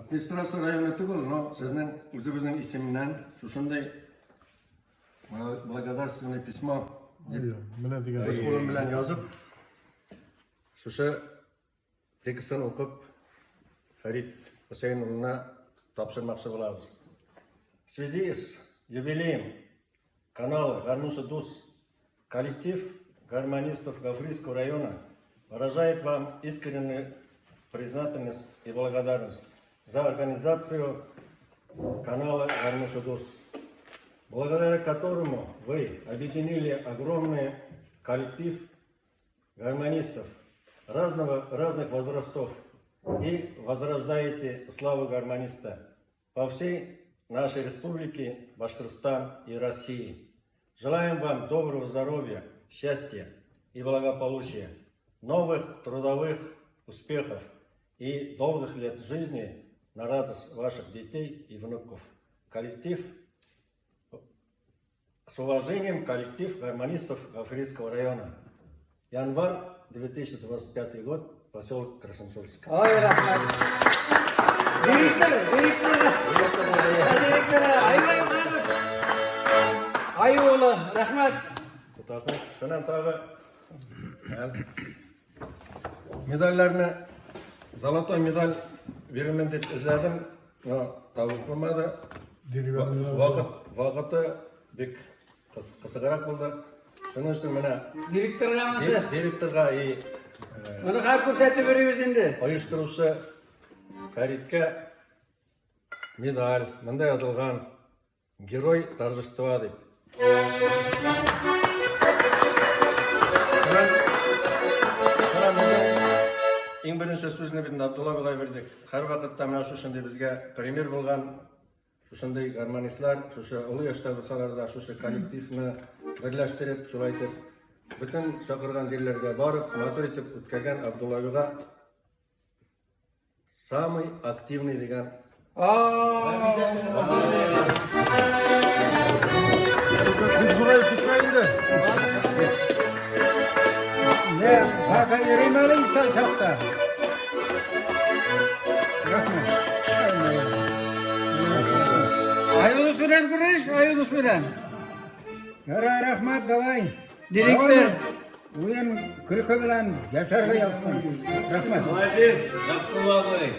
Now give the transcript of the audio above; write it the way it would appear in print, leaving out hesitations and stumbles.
Администрация районы түгел, но сезнең үзебезнең исемнән шушындый благодарственное письмо дип Менә дигән. үз кулым белән язып, шушы текстын укып Фәрит Хөсәен улына тапшырмакчы булабыз. В связи с юбилеем канала Гармунчы Дус коллектив гармонистов Гафурийского района выражает вам искреннюю признательность и благодарность за организацию канала Гармунчы Дус, благодаря которому вы объединили огромный коллектив гармонистов разных возрастов и возрождаете славу гармониста по всей нашей республике Башкортостан и России. Желаем вам доброго здоровья, счастья и благополучия, новых трудовых успехов и долгих лет жизни на радость ваших детей и внуков. Коллектив, с уважением, коллектив гармонистов Гафурийского района. Январь 2025 год, поселок Красноусольск. Ай, рәхмәт. Директор, директор. Директор, Айбай Умаров. Ай улы, рәхмәт. Тотасың. Шуннан тагы медальләрне, золотой медаль бирермен дип эзләдем, но табып булмады. Вакыты бик кысыграк булды. Шуның өчен менә директорга анысы. Директорга и Моны хәл күрсәтеп йөрибез инде. Оештыручы Фәриткә медаль, монда язылган «Герой торжества» дип. Иң беренче сүзне бит Абдулла абыйга бирдек. Һәрвакытта менә шушындый безгә пример булган шушындый гармонистлар, шушы олы яшьтә булсалар да, шушы коллективны берләштереп, шулай итеп, бөтен чакырган җирләргә барып, матур итеп үткәргән Абдулла абыйга самый активный дигән. Не, бака йөрим әле исән чакта. Рәхмәт. Аюлыш белән күреш, аюлыш белән. Ярай, рәхмәт, давай. Директор. Уен көлке белән яшәргә язсын. Рәхмәт. Молодец, Габдулла абый.